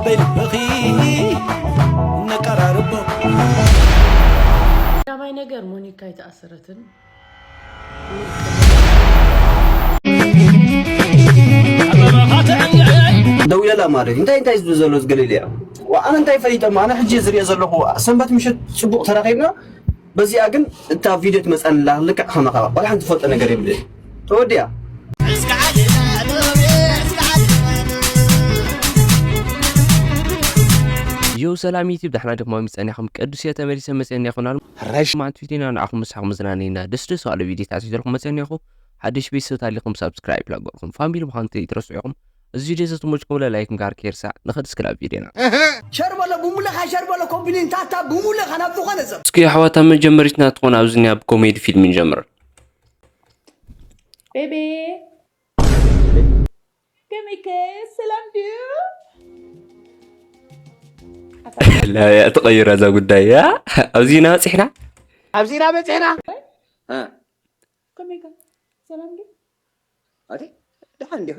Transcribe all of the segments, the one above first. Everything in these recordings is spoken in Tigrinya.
በልብኺ ነቀራርቦ። ቀዳማይ ነገር ሞኒካ ኣይተኣሰረትን። ደው ኢለላ ማለት እዩ። እንታይ እንታይ ዝብል ዘሎ ዝገለለ እያ። ዋ፣ ኣነ እንታይ ፈሊጠ? ኣነ ሕጂ ዝሪኦ ዘለኹ ሰንበት ምሸት ጽቡቕ ተራኺብና በዚኣ ግን እታ ቪድዮ ትመጻኒ ኣላ ልክዕ ከማኻ ቆልዓ ትፈልጦ ነገር የብልን። ተወዲኣ። ዮ ሰላም ዩቲብ ዳሕና ደክማ ሚፀኒኹም ቅዱስ እየ ተመሊሰ መፅአኒ ይኹናል። ሕራይ ሽማንት ፊቴና ንዓኹም ምሳኹም መዝናነይና ደስ ደስ ባለ ቪዲዮታት ይዘልኩም መፅአኒ ይኹ። ሓድሽ ቤተሰብ ታሊኹም ሳብስክራይብ ላገርኩም ፋሚሊ ምዃን ትረስዑ ኢኹም። እዚ ቪዲዮ ዘትሞችኩም ለላይክ ጋር ኬርሳ ንኸድ እስክላ ቪዲዮና። ሸር በሎ ብሙለኻ ሸር በሎ ኮምፕሊን ታታ ብሙለኻ ናብ ዝኾነ ሰብ እስኪ ኣሕዋታ መጀመሪትና ትኾን ኣብዚ ኒያ ብኮሜዲ ፊልም ንጀምር። ቤቤ ከመይከ ሰላም ድዩ? ላያ ተቐይራ እዛ ጉዳይ እያ። ኣብዚ ኢና በፂሕና ኣብዚ ኢና በፂሕና ከመይከ ሰላም ድዩ? ኣቲ ደሓን እንዲኹ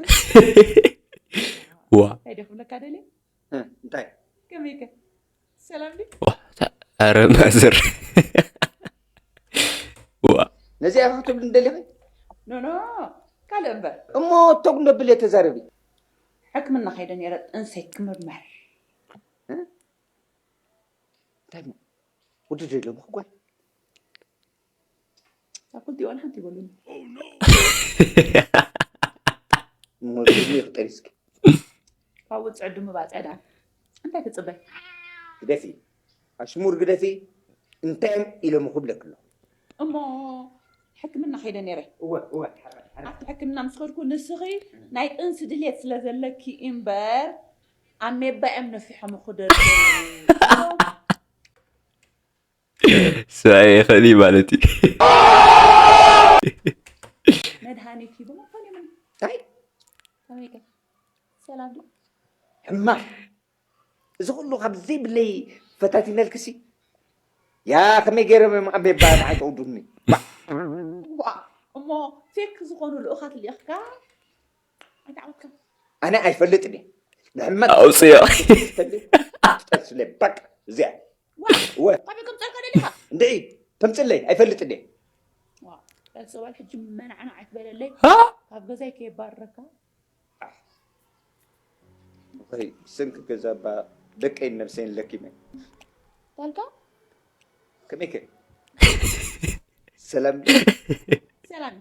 ዋ እንታይ ደኹም ለካ ደልየ እንታይ ከመይከ ሰላም ድዩ? ዋ ታ- ኣረ ማዘር ዋ ነዚኣ ኢኻ ክትብል እንደሊኺ ኖ ኖ ካልእ እምበር እሞ እቶም ነብል እየ ተዛረቢ ሕክምና ከይደ ነይረ ጥንሰይ ክምርመር እንታይ እሞ ውድድ የሎም ክጓይ ሳብ ክልቲኡ ዋላ ሓንቲ ይበሉኒ እሞ ዝድኒ ክጠሪ እስኪ ካብ ውፅዕ ድምባ ፀዳ እንታይ ትፅበይ ግደፊ ኣሽሙር ግደፊ እንታይ እዮም ኢሎም ክብለክ ኣሎ እሞ ሕክምና ከይደ ነይረ እወ እወ ሓራይ ሓራይ ኣብቲ ሕክምና ምስ ከድኩ ንስኺ ናይ ጥንሲ ድልየት ስለ ዘለኪ እምበር ኣሜባ እዮም ነፊሖም ክደር ሰብኣይ ይኽእል እዩ ማለት እዩ መድሃኒት ሂቦም ኣኮን እዮም እንታይ ከመይ ከ ሰላም ድዩ ሕማቕ እዚ ኩሉ ካብ ዘይብለይ ፈታቲነልክሲ ያ ከመይ ገይሮም እዮም ኣሜባ ንዓይ ተውዱኒ ዋ እሞ ፌክ ዝኾኑ ልኡኻት ልኢኽካ ኣይተዓወትካ ኣነ ኣይፈልጥን እየ ንሕመት ኣውፅዮ ትጠስለ በቃ እዚኣ ዋ ወ ካበይ ከምፀልካ ደሊኻ እንድዒ ተምፅለይ ኣይፈልጥን እየ ዋ ቀልፀባል ሕጂ መናዕና ኣይትበለለይ ካብ ገዛይ ከየባረካ ወይ ስንክ ገዛ ባ ደቀይን ነብሰይን ለኪመ ታልካ ከመይ ከ ሰላም ሰላም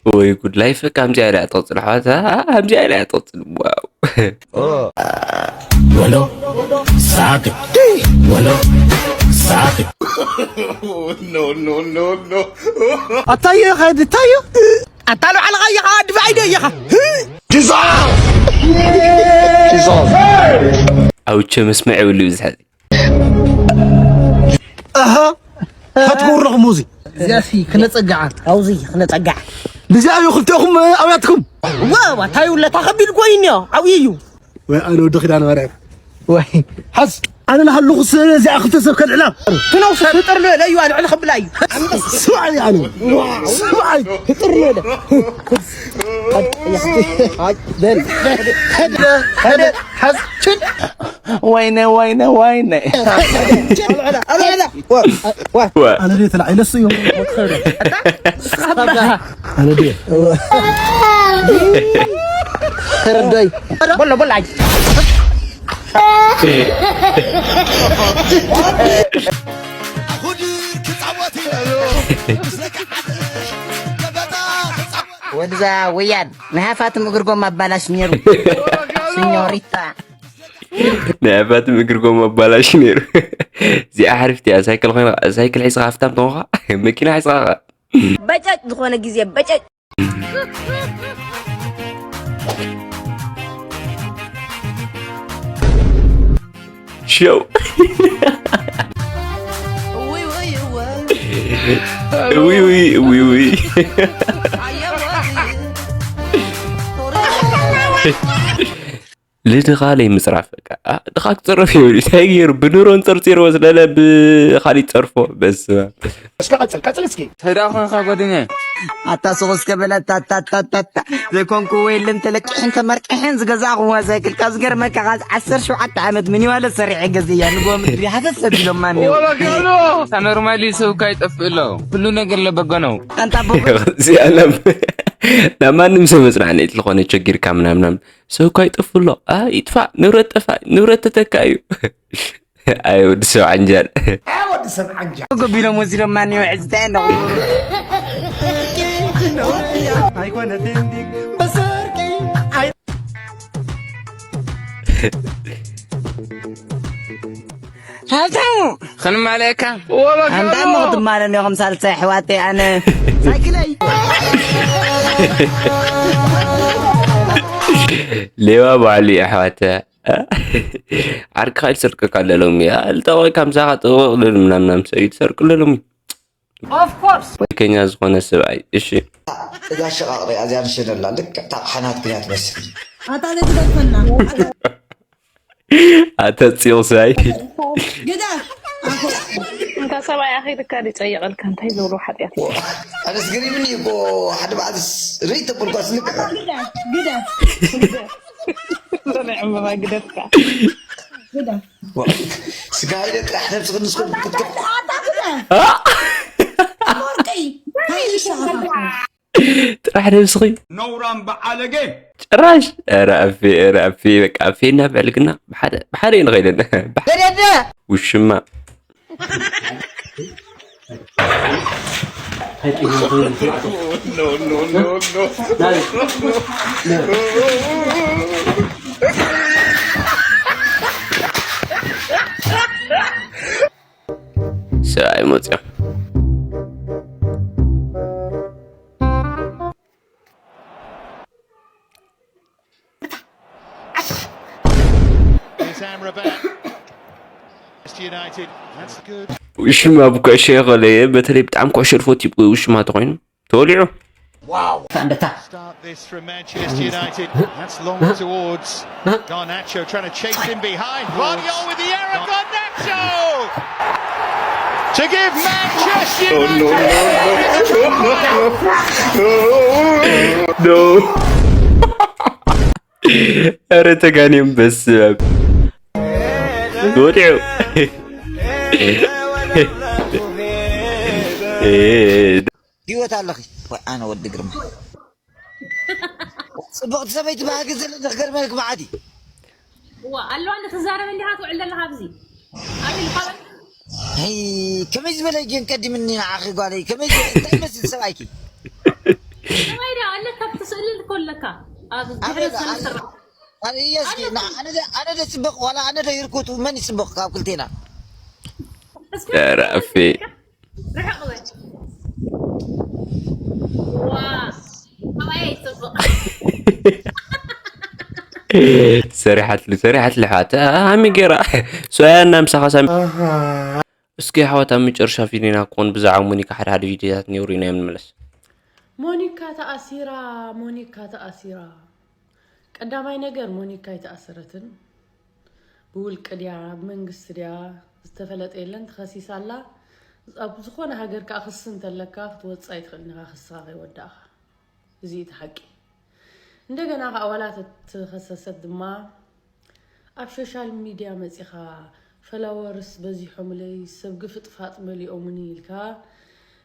ወይ ጉድ ላይፍ ከምዚኣ ኢላ እያ ትቕፅል ኣሕዋት ከምዚኣ ኢላ እያ ትቕፅል ዋው ወሎ ሳቅ ወሎ ሳቅ No, no, no, no. ኣታዮ ኸዲ ታዮ ኣታ ልባዕልኻ ኢኻ ድፋዕ ኢደ ኢኻ ኣውቸ መስመዕ ይብሉ ይብዝሐ ኣሃ ሃትኩር ለኹም ውዚ እዚኣሲ ክነጸግዓ ኣውዚ ክነጸግዓ ብዚኣ እዩ ክልቴኹም ኣውያትኩም ዋዋ እንታይ ውለታ ከቢድ ኮይኑ እኒኦ ዓብዪ እዩ ወይ ኣነ ወዲ ኪዳነ ማርያም ወይ ሓዝ ኣነ ናሃለኹስ እዚኣ ክልተ ሰብ ከልዕላ ትነውሰ ህጥር ልበለ እዩ ኣልዕል ከብላ እዩ ስማዓኒ ኣነ ስማዓኒ ህጥር ልበለ በል ሄደ ሄደ ሓዝ ችል ወይነ ወይነ ወይነ ኣነ ድየ ተላዒለሱ እዩ ኣነ ድየ ተረዳይ በሎ በሎ ኣይ ወድዛ ወያን ናይ ሃፋትም እግር ጎማ ኣባላሽ ነይሩ ሲኞሪታ ናይ ሃፋትም እግር ጎማ ኣባላሽ ነይሩ እዚኣ ሓሪፍቲ እያ ሳይክል ኮይና ሳይክል ሒዝካ ሃፍታም ተኾንካ መኪና ሒዝካ በጨጭ ዝኾነ ግዜ በጨጭ ሸው ዊ ዊ ዊ ዊ ልድኻ ለይ ምጽራፍ በቃ። ኣ፣ ድኻ ክጸረፍ ይብል። እንታይ ገይሩ? ብኑሮን ጸርጺርዎ ስለለ ብኻሊእ ጸርፎ። በስመ ኣብ። እስከ ቀጽል፣ ቀጽል እስኪ። ተዳ ኾንካ ጓደኛዬ። ኣታ ሱቕ እስከ በለ፣ ኣታ፣ ኣታ፣ ኣታ፣ ኣታ፣ ኣታ። ዘይኮንኩዎ የለን፣ ተለቂሕን ተመርቂሕን ዝገዛእኹዋ ሳይክል። ካብ ዝገርመካ፣ ካብ ዓሰርተ ሸውዓተ ዓመት ምኒዋለ ሰሪሐ ገዚእያ። ንጎ ምድሪ ሃሰስ ኣቢሎማ እኒኦ። ኣታ ኖርማሊ ሰብ እኮ ኣይጠፍእ ኣሎ። ኩሉ ነገር ለበጎ ነው። ኣንታ በጎ። እዚኣ ናብ፣ ናብ ማንም ሰብ መጽናዕኒት ዝኾነ ቸጊርካ ምናምናም። ሰብ እኮ ኣይጠፍእ ኣሎ። ኣ፣ ይጥፋእ፣ ንብረት ጠፋእ፣ ንብረት ተተካ እዩ። ኣይ ወዲ ሰብ ዓንጃል። ኣይ ወዲ ሰብ ዓንጃል። ገቢሎም ወሲዶም ማን ይውዕዝ እንታይ ኣለኹ? ኣይኮነትን ድዩ ብሰርቂ ኣይ- ሃብታሙ ክንማለካ። ኣንታ እሞ ክትማለኒ ኢኹም ሳልሳይ ኣሕዋተይ ኣነ ሳይክለይ። ሌባ ባዕሉ እዩ ኣሕዋተ። ዓርክኻ ይሰርቀካ ኣሎ ሎሚ። ልጠቆይ ካምሳኻ ጥቕቕ ልብል ምናምናም ሰብ ይሰርቅ ኣሎ ሎሚ። Of course። ፖለቲከኛ ዝኾነ ሰብኣይ። እሺ። እዛ ሸቓቕ ሪኣ እዚኣ ንሸነላ ልክዕ እታ ሓናት ግን እያ ትመስል። ኣታ ዘይትደርፈና። ኣታ ጽዮን ሰብኣይ። ግደፍ። ኣኮ። እንታ ሰብኣይ ኣኺልካ ድጸየቐልካ እንታይ ዝብሎ ሓጢኣት እዩ? ኣነስ ገሪምኒ እኮ ሓደ መዓልትስ ርእይ ተበልኳስ ልክዕ። ግደፍ። ግደፍ። ዘመይ ዕምባባ ግደፍካ። ግደፍ። ስጋ ኢለ ጥራሕ ነብስኺ ንስኹም ክትከፍ- ኣታ ግደፍ። ወርቂ። ሃይልሻ። ጥራሕ ነብስኺ። ነውራም በዓለገ። ጭራሽ። ኧረ ኣፌ፣ ኧረ ኣፌ፣ በቃ ኣፌ እና ብዕልግና ብሓደ፣ ብሓደ እዩ ንኸይደን። ብሓደ። ውሽማ። ሰብኣይ መፅዮ። Is Amrabat. Manchester United. That's good. ውሽማ ብኩዕሾ የኸለየ፣ በተለይ ብጣዕሚ ኩዕሾ ዝፈቱ ውሽማ ተኾይኑ ተወሊዑ። Wow. Fandata. Start this from Manchester United. That's long towards Garnacho trying to chase in behind. Vardy with the error. Garnacho to give Manchester United. No. ኧረ ተጋኔም በስመ ኣብ። ወዲዑ። ህይወት ኣለኺ ወይ ኣነ ወዲ ግርማ? ጽብቕቲ ሰበይቲ ባህጊ ዘለኒ ክገርመልክ መዓት እዩ። እዋ ኣለዋ እንደ ትዛረብ እንዲኻ ትውዕል ዘለኻ ኣብዚ። ኣቤል ኻባ- ኣይ፣ ከመይ ዝበለ ግን ቀዲምኒ ንዓኺ ጓለይ፣ ከመይ ዝበለ እንታይ ይመስል ሰብኣይኪ? ሰብኣይ ዳ ኣለካ ኣብቲ ስእሊ ልኮ ኣለካ። ኣብ ድሕሪ ኣቤል፣ ሰለስተ ኣነ- ኣነ እየ እስኪ፣ ኣነ- ና-፣ ኣነ ደ-፣ ኣነ ደ ጽብቕ ዋላ ኣነ ደ ይርኩት መን ይጽብቕ ካብ ክልቴና? እስኪ ኧረ ኣፌ። ርሕቕ በል። ዋ፣ ሰብኣይ ጽብቕ። ሰሪሓትሉ፣ ሰሪሓትሉ ኣሕዋት። ሃሚ ጌራ። ሶያ እና ምሳኻ ሳሚ። እስኪ ኣሕዋት ኣብ መጨረሻ ቪድዮና ክኾን ብዛዕባ ሞኒካ ሓደ ሓደ ቪድዮታት ነይሩ ኢና ንምለስ። ሞኒካ ተኣሲራ፣ ሞኒካ ተኣሲራ። ቀዳማይ ነገር ሞኒካ ኣይተኣሰረትን። ብውልቂ ድያ፣ ብመንግስቲ ድያ፣ ዝተፈለጠ የለን። ተኸሲሳ ኣላ። ኣብ ዝኾነ ሃገር ከኣ ክሲ እንተለካ ክትወጽእ ኣይትኽእልን ኢኻ፣ ክስኻ ከይወዳእኻ። እዚ እዩ እቲ ሓቂ። እንደገና ከኣ ዋላ ተተኸሰሰት ድማ ኣብ ሶሻል ሚድያ መጺኻ ፈላወርስ በዚሖምለይ፣ ሰብ ግፍጥፋጥ መሊኦምኒ ኢልካ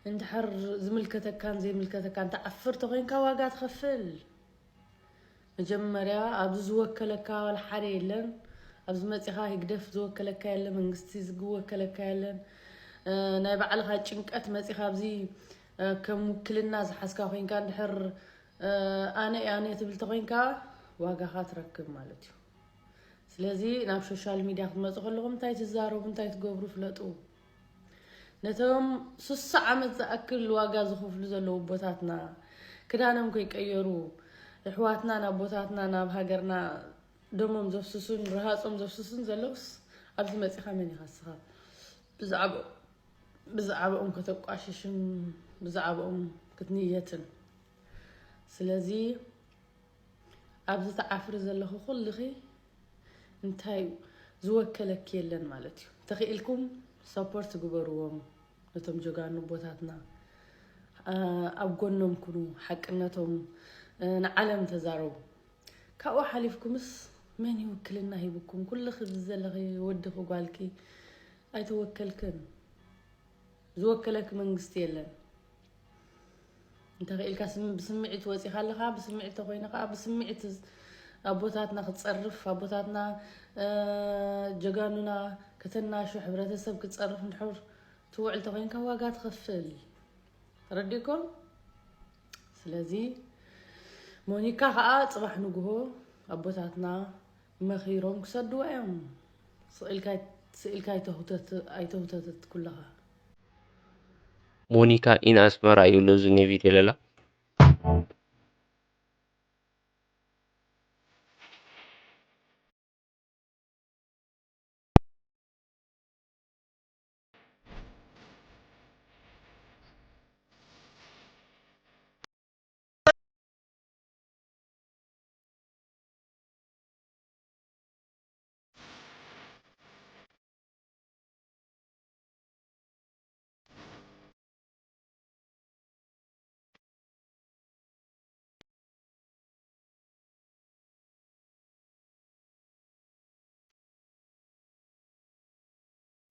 እንድሕር ዝምልከተካን ዘይምልከተካን ትዓፍር ተኾይንካ ዋጋ ትኸፍል። መጀመርያ ኣብዚ ዝወከለካ ዋላ ሓደ የለን። ኣብዚ መጺኻ ህግደፍ ዝወከለካ የለን፣ መንግስቲ ዝወከለካ የለን። እ፣ ናይ ባዕልኻ ጭንቀት መጺኻ ኣብዚ፣ እ፣ ከም ውክልና ዝሓዝካ ኮይንካ እንድሕር፣ እ፣ ኣነ እየ ኣነ ትብል ተኾይንካ ዋጋኻ ትረክብ ማለት እዩ። ስለዚ ናብ ሶሻል ሚድያ ክትመጹ ከለኹም እንታይ ትዛረቡ፣ እንታይ ትገብሩ ፍለጡ። ነቶም ስሳ ዓመት ዝኣክል ዋጋ ዝኸፍሉ ዘለዉ ኣቦታትና፣ ክዳኖም ከይቀየሩ፣ ኣሕዋትና ናብ ኣቦታትና፣ ናብ ሃገርና ደሞም ዘፍስሱን ረሃጾም ዘፍስሱን ዘለውስ፣ ኣብዚ መጺኻ መን ኢኻ ንስኻ? ብዛዕባ-፣ ብዛዕባኦም ከተቋሽሽን ብዛዕባኦም ክትንየትን። ስለዚ ኣብዚ ትዓፍሪ ዘለኺ ኩልኺ እንታይ እዩ ዝወከለኪ የለን ማለት እዩ። ተኽኢልኩም ሰፖርት ግበርዎም ነቶም ጀጋኑ ኣቦታትና። ኣ፣ ኣብ ጎኖም ኩኑ፣ ሓቅነቶም፣ እ፣ ንዓለም ተዛረቡ። ካብኡ ሓሊፍኩምስ መን እዩ ውክልና ሂብኩም? ኩልኺ ኣብዚ ዘለኺ ወድኺ ጓልኪ ኣይተወከልክን። ዝወከለኪ መንግስቲ የለን። እንተኽኢልካ ስም-፣ ብስምዒት ወፂኻ ኣለኻ፣ ብስምዒት ተኾይኑ ከዓ ብስምዒት ዝ-፣ ኣቦታትና ክትፀርፍ፣ ኣቦታትና፣ እ፣ ጀጋኑና ከተናሹ፣ ሕብረተሰብ ክትፀርፍ እንድሕር ትውዕል ተኾይንካ ዋጋ ትኸፍል። ተረዲእኩም? ስለዚ ሞኒካ ከዓ ፅባሕ ንግሆ ኣቦታትና መኺሮም ክሰድዋ እዮም። ስቕ ኢልካ፣ ስቕ ኢልካ ኣይተህውተት-፣ ኣይተህውተትት ኩለኻ። ሞኒካ ኢን ኣስመራ ይብሎ እዚ ኔቪድ የለላ።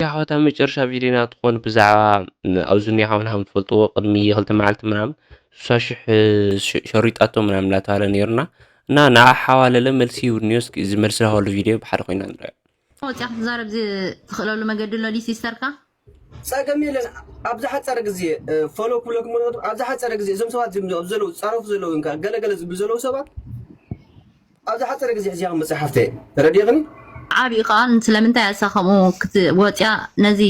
ኣሕዋት፣ ኣብ መጨረሻ ቪድዮና ትኾን ብዛዕባ ኣብዚ ኒያ ሓውና ከም ትፈልጥዎ ቅድሚ ክልተ መዓልቲ ምናምን ስሳ ሽሕ ሸ-፣ ሸሪጣቶ ምናምን እናተባለ ነይሩና እና ንዓ ሓዋለለ መልሲ ይውድንዮ። እስኪ እዚ መልሲ ዝሃበሉ ቪድዮ ብሓደ ኮይና ንሪኦ። ወፂኣ ክትዛረብ ዚ-፣ ትኽእለሉ መገዲ ኣሎ ድዩ ሲስተርካ? ጸገም የለን። ኣብ ዝሓጸረ ግዜ፣ እ፣ ፎሎ ክብለኩም ምኽንያቱ ኣብ ዝሓጸረ ግዜ እዞም ሰባት ዝም-፣ ኣብ ዘለዉ፣ ዝጻረፉ ዘለዉ እንካ፣ ገለ ገለ ዝብሉ ዘለዉ ሰባት ኣብ ዝሓጸረ ግዜ ሕዚያ መጽሓፍተ ተረዲእኽኒ? ዓብዩ ከኣ ስለምንታይ እሳ ከምኡ ክት-፣ ወጽያ ነዚ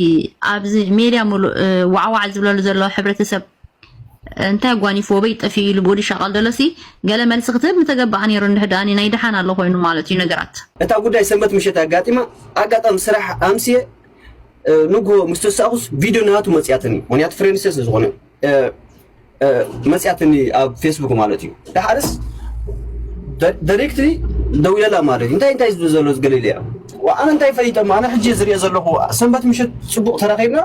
ኣብዚ ሜድያ ሙሉእ፣ እ፣ ዋዕዋዕ ዝብለሉ ዘሎ ሕብረተሰብ እንታይ ኣጓኒፍዎ በይ ጠፊኡ ኢሉ ብኡ ድሻቐል ደሎሲ ገለ መልሲ ክትህብ ምተገባኣ ነይሩ። እንድሕር ደኣኒ ናይ ደሓን ኣሎ ኮይኑ ማለት እዩ ነገራት። እታ ጉዳይ ሰንበት ምሸት ኣጋጢማ፣ ኣጋጣሚ ስራሕ ኣምስየ፣ እ፣ ንግሆ ምስ ተሳእኹስ ቪድዮ ናቱ መጽያትኒ። ምኽንያቱ ፍሬንድስ ስለ ዝኾነ፣ እ፣ እ፣ መጽያትኒ ኣብ ፌስቡክ ማለት እዩ። ደሓርስ ደ-፣ ዳይሬክትሊ ደዊለላ ማለት እዩ። እንታይ እንታይ ዝብል ዘሎ ዝገለለ እያ። ዋ፣ ኣነ እንታይ ፈሊጠ እሞ፣ ኣነ ሕጂ ዝሪኦ ዘለኹ ሰንበት ምሸት ጽቡቕ ተራኺብና፣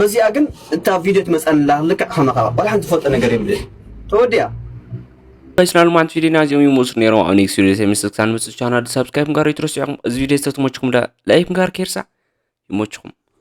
በዚኣ ግን እታ ቪድዮ ትመጻኒ ኣላ፣ ልክዕ ከማኻ ዋላ ሓንቲ ትፈልጦ ነገር የብልን። ተወዲኣ። ጋይስ፣ ናይ ሎማዓንቲ ቪድዮና እዚኦም ይመስሉ ነይሮም። ኣብ ኔክስት ቪድዮ ተመልሰ ክሳብ ንመጽእ ቻናል ሳብስክራይብ ምግባር ኣይትረስዑ። እዚ ቪድዮ ዝተመቸኩም ዳ ላይክ ምግባር ከይርሳዕ። ይመችኹም።